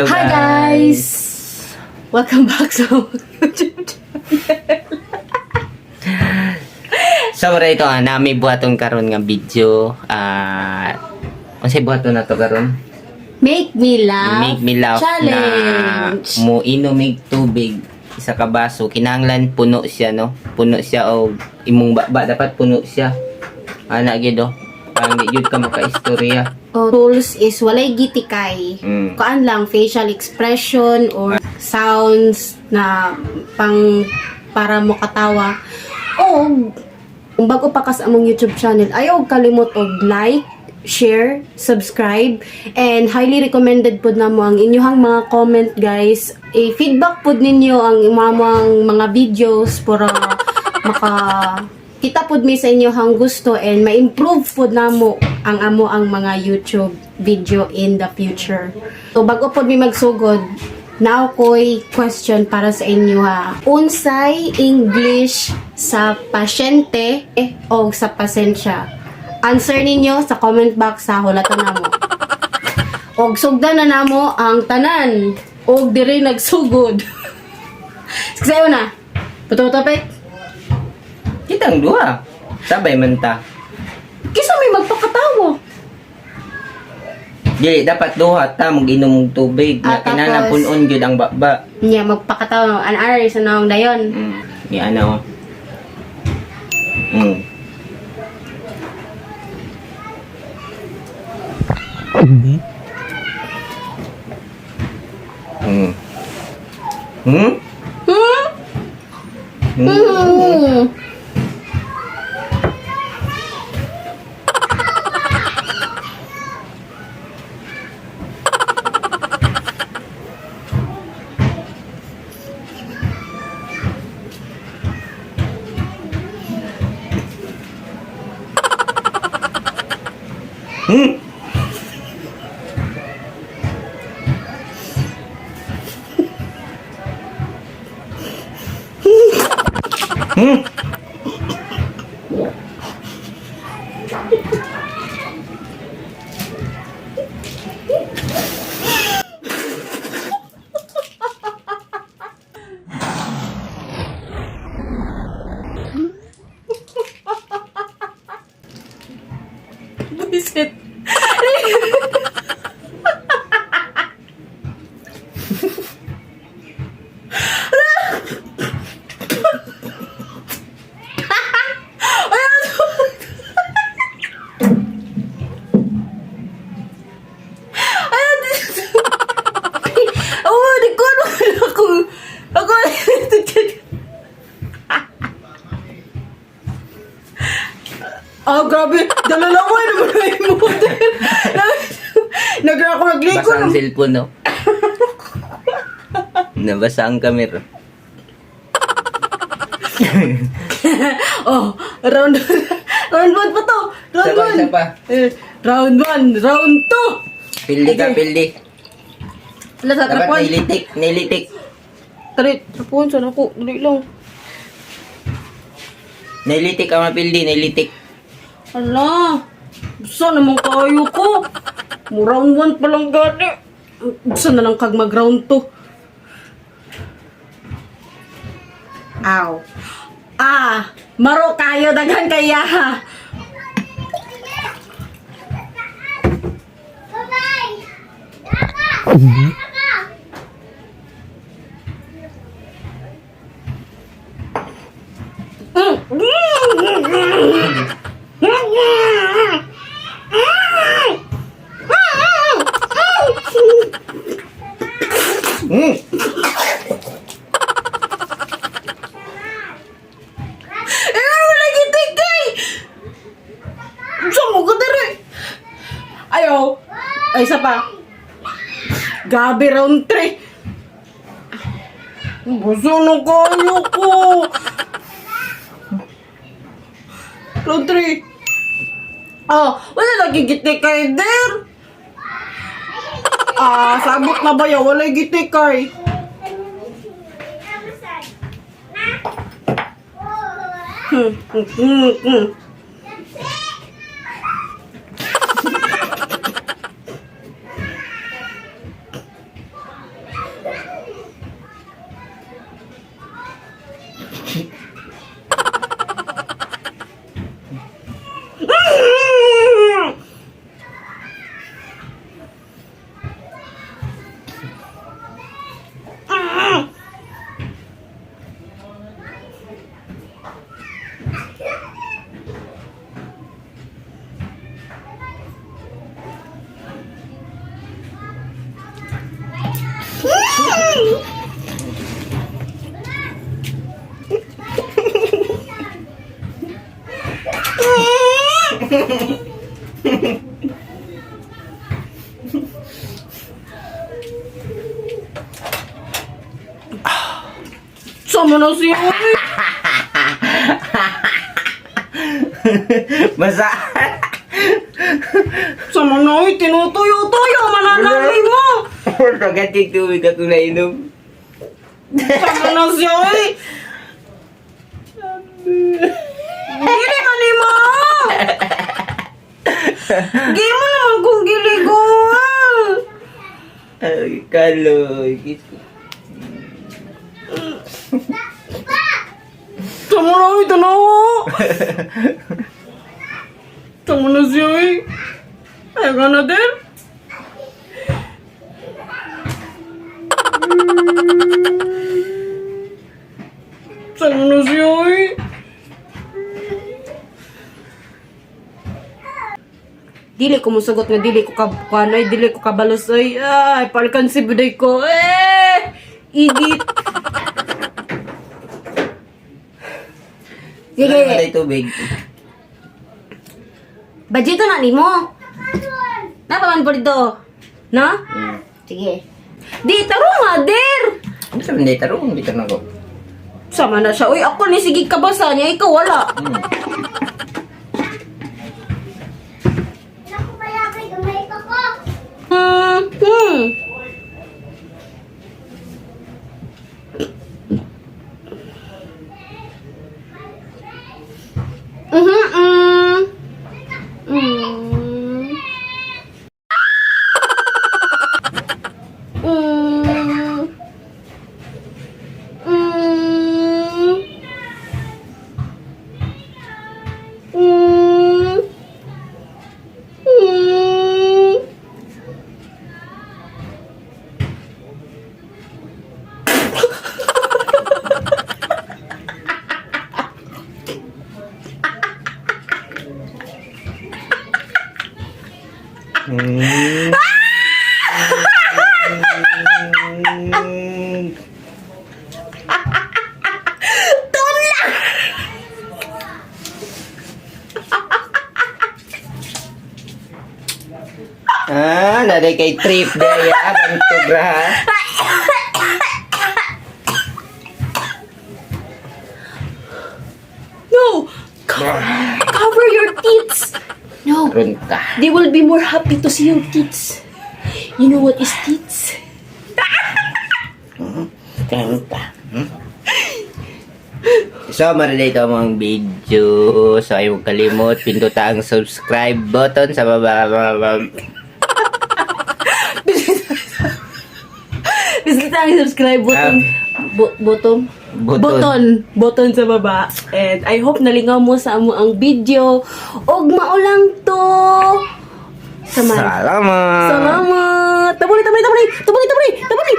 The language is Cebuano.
Hi guys! Welcome back sa YouTube channel. So ito nami buhaton karon nga video. Unsay buhaton nato karon? Make me laugh. Make me laugh challenge. Na mo inomig tubig isa ka baso, kinahanglan puno siya, no? Puno siya og imong baba, dapat puno siya. Ana gid oh. Parang di jud ka makaistorya. Oh, tools is walay gitikay. Kuan lang, facial expression or sounds na pang para mo katawa. O kung bago pa ka sa among YouTube channel, ayaw kalimot og like, share, subscribe, and highly recommended pod namo ang inyong mga comment, guys. I-feedback pod ninyo ang imamang mga videos para maka kita pod mi sa inyohang gusto and ma-improve pod namo ang amo ang mga YouTube video in the future. So bago pod mi magsugod, now ko'y question para sa inyo ha. Unsay English sa pasyente o sa pasensya? Answer ninyo sa comment box sa hulatan namo. Og sugdan na namo ang tanan og diri nagsugod. Sayo na. Puto-topik. Kitang duha. Sabay man ta. Kisa may magpakatawa. Dili dapat duha ta mog inom og tubig. Ah, Na kinahanglan tapos- punon gyud ang baba. Niya magpakatawa an hour sa naong dayon. Ni ana oh. Hmm? Hmm. Buisit. Oh, di ko ano ako. Ako. Ah, grabe. Dala lang ko. Ano ba na yung model? Nagra ako nagliko. Basa ang cellphone, no? Nabasa ang camera. Oh, round round 1 pa to. Round Isa pa, 1. isa pa. Eh, round 1, round 2. Pildi ka, pildi. Wala sa Dapat trapuan. nilitik, nilitik. Tari, trapuan sana ako. Dali lang. Nilitik ka mapildi, nilitik. Ala, basta naman kayo ko. Mo round 1 pa lang gani. Basta na lang kag mag round 2. Aw. Ah, maro kayo daghan kaya. Eh, wala gitigay! Saan mo ka diri? Ayaw. Ay, isa pa. Gabi, round 3. Buso na kayo ko. Round 3. Oh, wala lagi gitikay der. Ah, sabot na ba ya? Wala gitikay. Sama na siya, uy. Basa. Sama na, uy. Tinutuyo-tuyo. Mananali mo. Pagkating tubig ako nainom. Sama na siya, uy. Dili man ni mo. Di mo naman kung giliguan. Ay, kaloy. Sama na, uy. Tanaw. Sama na siya, uy. Ay, ka na din. Sama na siya, uy. Dili ko musugot nga dili ko kuan ay dili ko kabalos ay ay palkan si buday ko eh igit. Sige. Sige. Tubig. Budget na nimo. Napa man po dito? No? Sige. Di tarong nga der. Ano sa mga tarong? Hindi ka na ko. Sama na siya. Uy, ako ni sige kabasa niya, ikaw wala. Naku, palaki, gamay pa ko. Ah, naday kay trip daya bantog ra ha. No! Cover your teeth! No. Ron ka. They will be more happy to see your teeth. You know what is teeth? Ron ka. So, marilate ang mga video. So, ay huwag kalimot. Pinduta ang subscribe button sa baba. Bisita ang subscribe button. Button? Button. Button. Button sa baba. And I hope nalingaw mo sa amo ang video. Og maulang to. Sama. Salamat! Salamat. Tabuli, tabuli, tabuli. Tabuli, tabuli. Tabuli.